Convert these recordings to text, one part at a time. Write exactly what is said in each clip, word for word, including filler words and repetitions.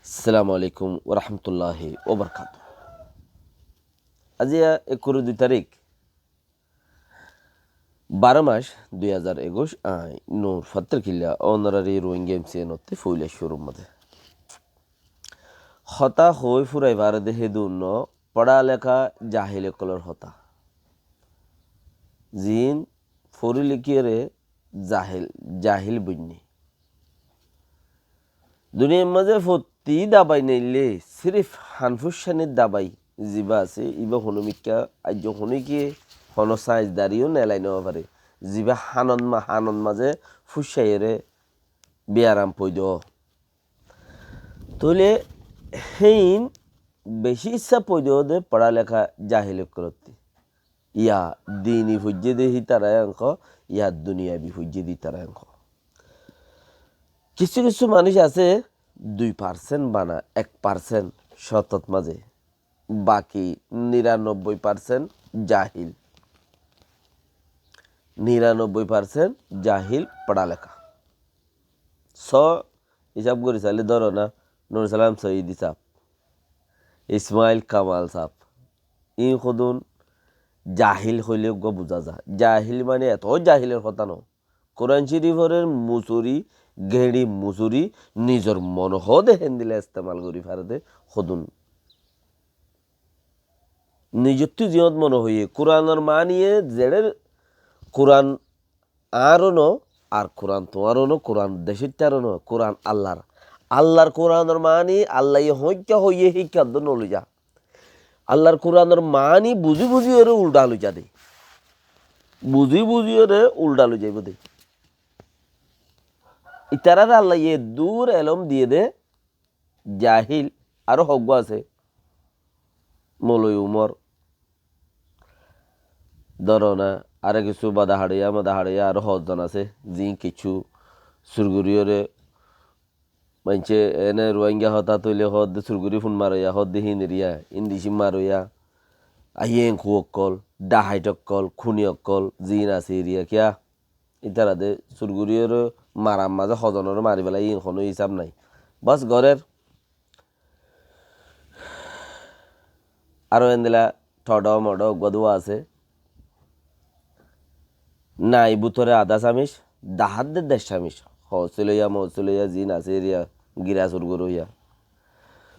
Assalamu alaikum warahmatulláhi wabarakátuhu. Aijja ekkuró dui tarík, baró mac, dui házar ekuic, añí Nur Fattar Killa, onorari Rohingya M C N ottú foila cúrur mazé. Hotá hoi furai fare de hédun no, fora leká jahil ókkolor hotá. Ziín fori lekíyore jahil, jahil boinné. Duniyar mazé fottí dabai neille, sirif han fúccanir dabai ziba asé, iba honó mikká, aijjó honókiye, honó sainzdari yó nelai no fare. Ziba hanot ma-, hanot mazé fúccaiyore biyaram foido. Tóile héin beci issá foido de fora leká jahil ókkolottu. Ya dini foijjé de hítara enko, ya duniyabi foijjé de hítara enko. Kissú kissú manúic asé dui parsent bana, ek parsent cótot mazé, baki niranobboi parsent jahil. Niranobboi parsent jahil fora leká. Só hísab gorí sailé dóro na, Nur Salam Soidi sáb, Ismail Kamal sáb, iín hodún jahil hoilé uggúa buzá za. Jahil mane eto jahilor hotá no. Kuran Córifor musuri, geñçi musuri, nizor mone hoó de héndilla estemal gorí fare de hodún. Nizottú ziyót mone hoiyé, Kuranor maániye zeçé Kuran añáro no, ar Kuran tuáñro no, Kuran decóttaró no, Kuran Allar. Allar Kuranor maáni Allaye hoóñikka hoiyé híkka dó no loiza. Allar Kuranor maáni buzí buzíyore uldha loiza de. Buzí buzíyore uldha loizaibó de. Itarare Allaye eddur elóm diyé de, jahil, aró hoggúa asé. Moloi Umor, dóro na, aró kissú bada haçiya, mada haçiya, aró hozzon asé, ziín kissú sur goríyore, maincé ene Ruáinga hotá toile hoódde sur gorí fun maroiya, hoódde híin eriya, híin dicí maroiya, aiyé enku ókkol, dhahait ókkol, kuni ókkol, ziín asé eriya, kiyá? Ítara de sur goríyore marar mazé hozonore mari félai, iín honó hísab nái. Bos gorér. Aró endilla thodo modo uggúa duwa asé. Nai bútore adá Samic, dahádde dec Samic. Hosí loiya, mosí loiya, ziín asé eriya, gira sur goróiya.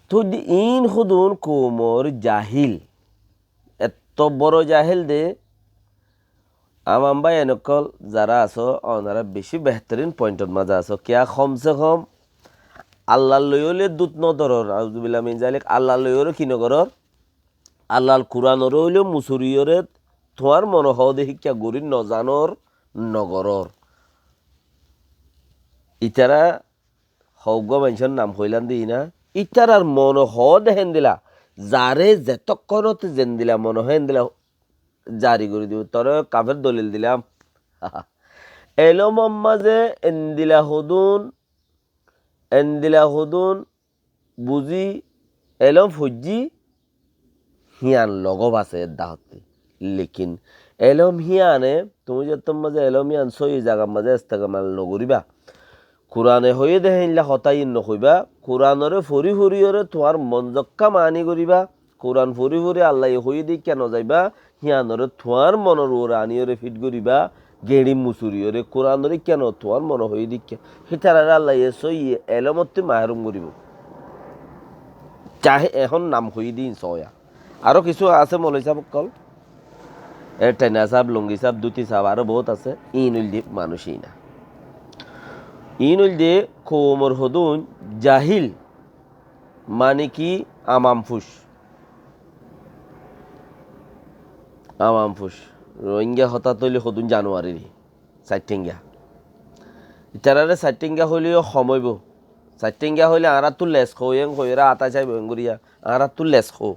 Tói de iín hodún koumor jahil. Etto boro jahil de, amam báiyain ókkol zará asó, onará bicí behterin pointor mazé asó. Kiyá, kom se kom Allar loi óile dút nodorór, auzubillah min zalik, Allar loi óile ki nogorór? Allar Kuranoré óile musuriyóre tuáñr mone hoó de híkka gorí nozanór, nogorór. Itará hoggúa maincór nam hoilám de iína, ítarar mone hoó de héndilla, zaré zetókkonot zendilla mone hoó héndilla zari gorí dibou. Toré kafér dolil dilam. Elómor mazé endilla hodún, endilla hodún buzí, elóm foijjí, híyan logóp asé edda hottí. Lekin elóm híyane, tuñí zettór mazé elóm híyan sóiyi zagar mazé estemal nogoríba. Kurane hoiyé de héinla hotá iín nohoibá. Kuranoré fori foriyóre tuáñr mon zokká maáni goríba. Kuran fori fori Allaye hoiyé de íkka nozaibá, híyanoré tuáñr monor uore aniyóre fit goríba, geñçi musuriyóre Kuranoré íkka no, tuáñr mone hoiyé de íkka. Hítararé Allaye sóiyi elómottú mahérum goríbou. Cahe ehón nam hoiyé de iín sóoya. Aró kissú asé moloi sáb ókkol. E tena sáb, lungi sáb, duti sáb, aró boóut asé. Iín óilde manúic iína. Iín óilde koumor hodún jahil. Mani ki amam fuc. Amam fuc. Rohingya hotá toile hodún januariri. Saittenga. Itarare saittenga hoile yó hom óibo. Saittenga hoile añárattú les hó, eng hoiyóre ata saibo eng goriya. Añárattú les hó.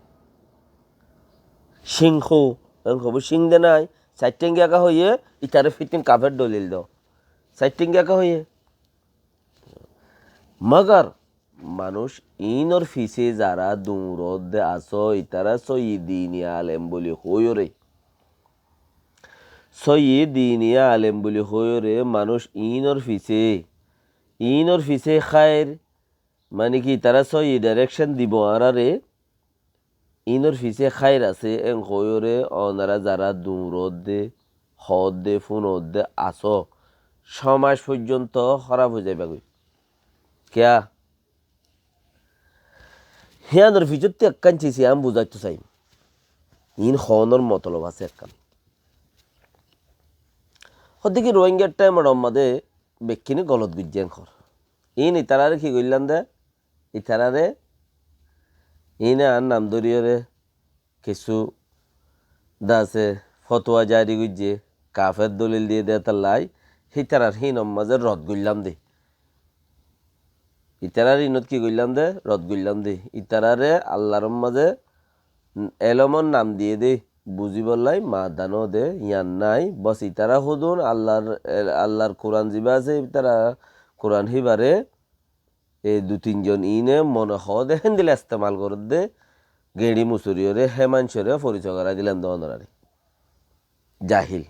Cing hó, eng hobo cing de nai. Saittenga ka hoiye, itare fitin kafér dolil do. Saittenga ka hoiye. Magar manúic iínor fisé zará duñrot de asó, itará sóiyi dini alem buli hoiyóre, sóiyi dini alem buli hoiyóre manúic iínor fisé, iínor fisé háir, Mani ki, itará sóiyi direction dibo añáráre, inor fisé háir asé, en hoiyóre onará zará duñródde, hoódde, fúnodde asó, cómac foijjonto hóraf ói zaibagói. Kiyá? Híanor fisóttu ekkán sis añí buzáito saiyum. Iín hoónor motolob asé ekkán. Hoddé ki Rohingyar thaimor mazé bekkúne golot goijjé en hoór. Iín itaráre ki goillán dé? Itaráre iíne añár nam dóriyóre kissú dase fotuwa jari goijjé, kafer dolil diyé dé étalla, hítarar híinor mazé rod goillám dé. Itarar híinot ki goillám dé? Rod goillám dé. Itaráre Allar mazé elomor nam diyé dé, buzíbolla maadda no dé, yián nái. Bos itará hodún Allar, Allar Kuran zibá asé, itará Kuran híbare e dui tin zon iíne mone hoó dé héndilla estemal gorédde, geñçi musuriyóre, hé maincóre foriso gorái dilám dé onoráre. Jahil.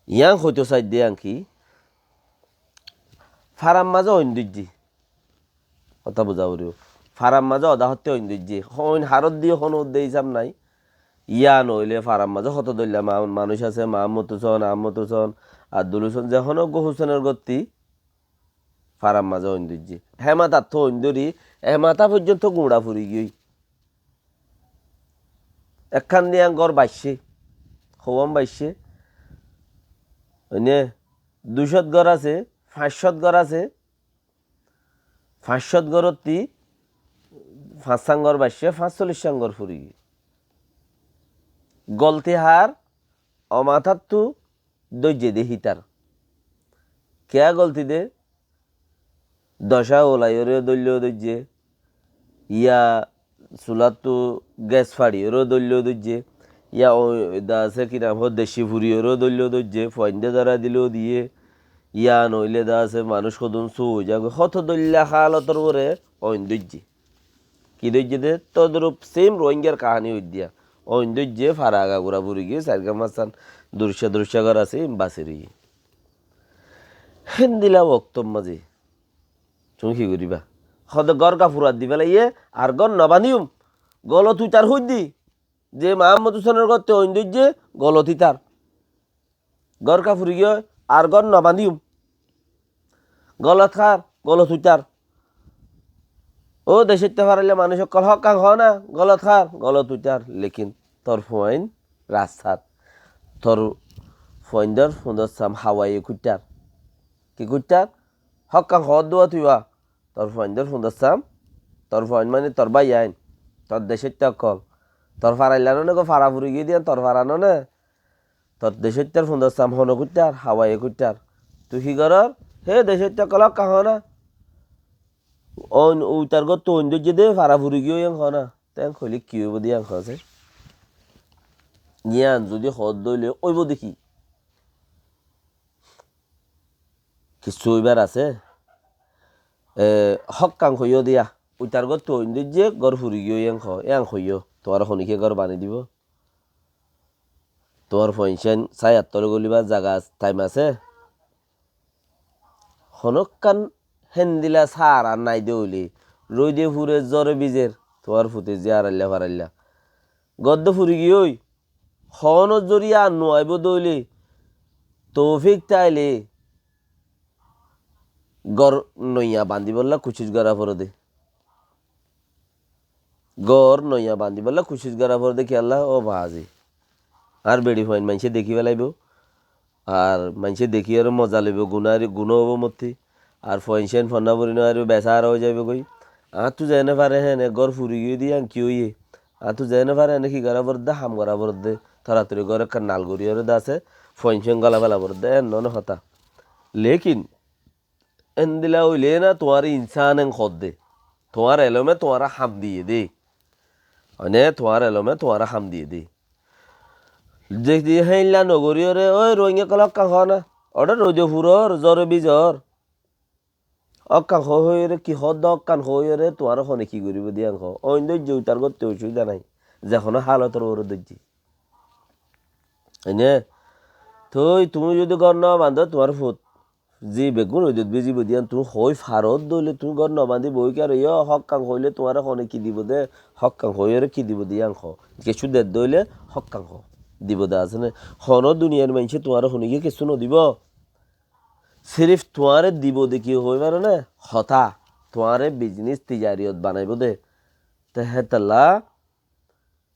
Yián hoitó saidde yián ki? Farar mazé oin dóijje. Hotá buzá foribó. Farar mazé odá hottí oin dóijje. Oin harot diyé honó uddé hísab nái. Yián óile farar mazé hotó dóilla ma-, manúic asé, Mahámmud Husén, Ahmod Husén, Abdul Husén, ze honó uggúa Husén or gottí farar mazé oin dóijje. Hé matáttu oin dóri, e matá foijjonto guñça furi giyói. Ekkán diyan gór baiccé, houwán baiccé. Oine dui cót gór asé, fañs cót gór asé. Fañs cót górottí fañs sán gór baiccé, fañs sollic sán gór furi giyói. Golti hár, o matáttu dóijje dé hítar. Kiyá golti dé? Docá ulaiyóre dóillo dóijje, ya suláttu ges façiyóre dóillo dóijje, ya o-, da asé ki nam hoó, decci furiyóre dóillo dóijje, fuaindé dórai dilo diyé, ya noóile da asé manúic hodún su ói zagói, hotó dóilla hálotor uore oin dóijje. Ki dóijje dé? Todrup same Rohingyar kahaní óiddiya. Oin dóijje, fara agagura furi giyé, sairgán fañssán duricca duricca gór asé, iín basi roiyé. Héndilla woktór mazé tuñí ki goríba? Hoódde gór gá furai di félaiyé, ar gór no bañdíyum. Golot uitar hoóidde. Ze Mahámmud Husén or góttu oin dóijje, golot ítar. Gór gá furi giyói, ar gór no bañdíyum. Golot hár? Golot uitar. Ó decóitta farailla manúic ókkol, hókkan hoó na, golot hár? Golot uitar. Lekin tor fuain rastát. Tor fuaindór fundót sam hawaiye kuittar. Ki kuittar? Hókkan hoódde tuiwa. Tor fuaindór fundót sam. Tor fuain mani tor báiyain. Tor decóitta ókkol. Tor farailla no né gó, fara furi giyé dé yián tor fara no né. Tor decóittar fundót sam hone kuittar, hawaiye kuittar. Tui ki gorór? Hé decóitta ókkol, hókkan hoó na. Oin, uitar góttu oin dóijje dé, fara furi giyói, yián hoó na. Te yián hoilé ki óibo dé yián hoó sá? Yián zodi hoódde óile óibo dé ki? Kissú óibar asé? E, hókkan hoiyó diya. Uitar góttu oin dóijje, gór furi giyói, yián hoó, yián hoiyó. Tuáñre hone kiyé gór bañdí dibo? Tuáñr fuaincán sáiyar tole golibar zaga thaim asé? Honókkan héndilla sára nái dé óile, roide fure, zore bizer, tuáñr fute ziyarailla farailla. Gór dé furi giyói, hoónor zoriya ar no aibó dé óile, toufik táile gór noiya bañdíbolla kucíc gorá foré dé. Gór noiya bañdíbolla kucíc gorá foré dé kiyólla, ó baázi. Ar beçi fuain maincé dekí félaibo. Ar maincé dekíyore moza loibo, guná, guná óibo mottí. Ar fuaincán fonná fori no faribo, besára ói zaibo goi. Añáttu zeéne fare héne gór furi giyói dé yián ki óiye? Añáttu zeéne fare héne ki gorá foré dé? Ham gorá foré dé. Toratori gór ekkán nal goríyore dase fuaincán gola féla foré dé. Éen noó né hotá. Lekin endilla óile na tuáñre insán en hoódde. Tuáñr elome tuáñre ham diyé dé. Mane tuáñr elome tuáñre ham diyé dé. Zodi héilla no goríyore, ói Rohingya ókkol, hókkan hoó na. Óre roide furor, zore bizor. Hókkan hoó hoiyóre, ki hoódde hókkan hoó hoiyóre, tuáñre hone ki goríbo dé yián hoó. Oin dóijje, uitar góttu ocubida nái. Ze honó hálotor uore dóijje. Ene, toi tuñí zodi gór no bañdó, tuáñr fut Zi beggún roidot bizibo de yián tuñí hoói farot de óile tuñí gór no bañdí boói kiyá roiyó, hókkan hoóile tuáñre hone ki dibo de, hókkan hoóiyoré ki dibo de yián hoó. Kessú dedde óile hókkan hoó. Dibo de asé né? Honó duniyair maincé tuáñre hone giyé kessú no dibo. Sirif tuáñre dibo de ki hoói faro né? Hotá. Tuáñre biznis tijariyot banaibó de. Te hétolla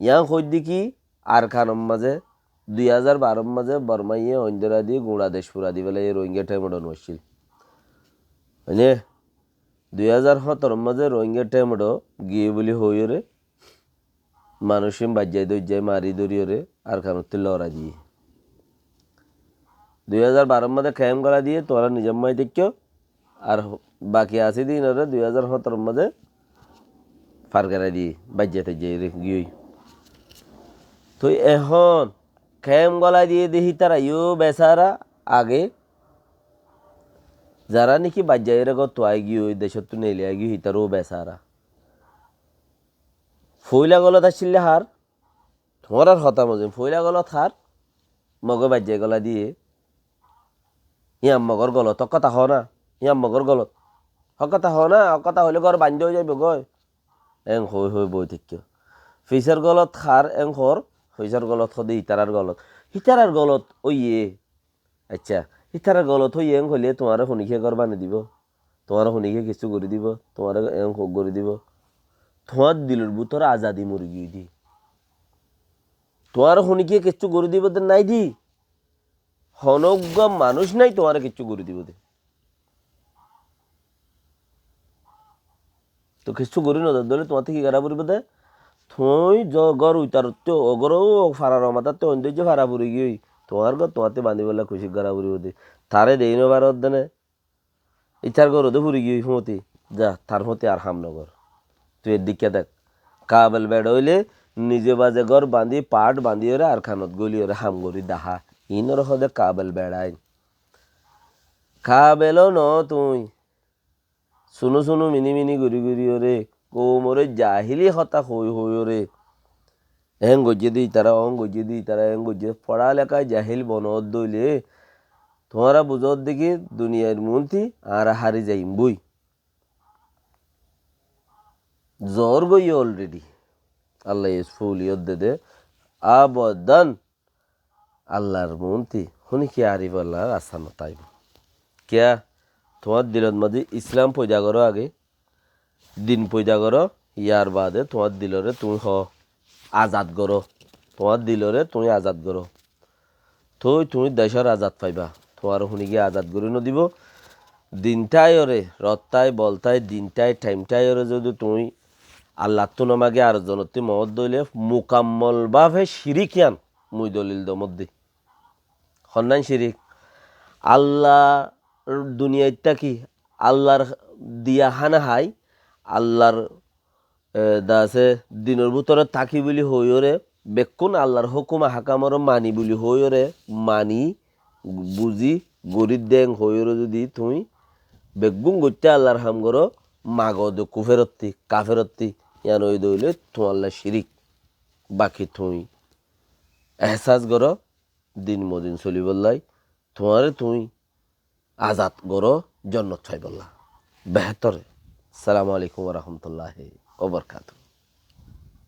yián hoóidde ki, Arkanor mazé dui házar baror mazé Bormaye oindóra di guñça dec fura di félaiye, Rohingya thaimot no accíl. Mane, dui házar hóñtoror mazé Rohingya thaimot giyé buli hoiyóre, manúic ín baijjai dóijjai mari dóriyóre Arkanottú lorai diyé. Dui házar baror mazé kemp gola diyé, tuáñra nizor mazé táikko, ar baki asé de ínoré dui házar hóñtoror mazé far gorai diyé, baijjai taijjai re giyói. Toi ehón kemp gola diyé de hítara yó besára age, zará niki baijjai re góttu ai giyói, decóttu neili ai giyói, hítara yó besára. Foila golot accíl de hár, tuáñrar hotá mozin, foila golot hár, Mogé baijjai gola diyé. Yián Mogor golot, hók hotá hoó na. Yián Mogor golot. Hók hotá hoó na, hók hotá hoilé gór bañdí ói zaibo goi. Eén hoói hoói boi táikko. Fisor golot hár, eén hoór, fisor golot hoó de ítarar golot. Ítarar golot óiye. Accá, ítarar golot óiye eén hoilé tuáñre hone giyé gór banai dibo? Tuáñre hone giyé kessú gorí dibo? Tuáñre eén hoók gorí dibo? Tuáñr dilor bútore azadi mori giyói de. Tuáñre hone giyé kessú gorí dibo de nái de. Honó uggúa manúic nái tuáñre kessú gorí dibo de. Toi kessú gorí no dóile tuáñtte ki gorá foribó de? Tuñí zo gór uitarotté, o gór ó farar omatátte oindóijje fara furi giyói. Tuáñr gór tuáñtte bañdíbolla kucíc gorá foribó de. Taré deí no farodde né? Ítar gór ó de furi giyói fúñti. Za, tar fúñti ar ham no gor. Tui eddikká dek. Kabel beça óile nize baze gór bañdí, path bañdíyore Arkanot góliyoré ham gorí dahá. Iínoré hoó de kabel beça ain. Kabel ó noó tuñí. Sunú sunú mini mini gorí goríyoré, koumoré jahili hotá hoói hoóiyoré, eén goijjé de ítara, oón goijjé de ítara, eén goijjé, foçá leká jahil bonódde óile, tuáñra buzódde ki duniyair muúnti añára hári zaiyum boi. Zoór goiyé already. Allaye fúliyódde de, abadan. Allar muúnti húni ki aribólla rasta no táibo. Kiyá? Tuáñr dilot mazé Islam foida goró age, din foida goró, yar baade tuáñr diloré tuñí hoó azad goró. Tuáñr diloré tuñí azad goró. Toi tuñí decór azad faiba. Tuáñre húni ki azad gorí no dibo. Din táiyoré, rot tái, bol tái, din tái, thaim táiyoré zodi tuñí Allattú no magi ar zonottú modot dóile mukammol báfe cirík yián mui dolil domot di. Honnán cirík? Allar duniyait táki, Allar diya hána hái, Allar, e, dase dinor bútore táki buli hoóiyoré, bekkún Allar hókum hákamoré mani buli hoóiyoré, mani, buzi, gorí deén hoóiyoré zodi tuñí beggún goittá Allar ham goró, mago de kuférottí, kaférottí, yián ói dóile tuáñlla cirík. Baki tuñí ehsas goró, din modin solibóllai, tuáñre tuñí azad goró, jonnot faibolla. Behétor. Assalamu alaikum wa rahmatullahi wa barakatuhu.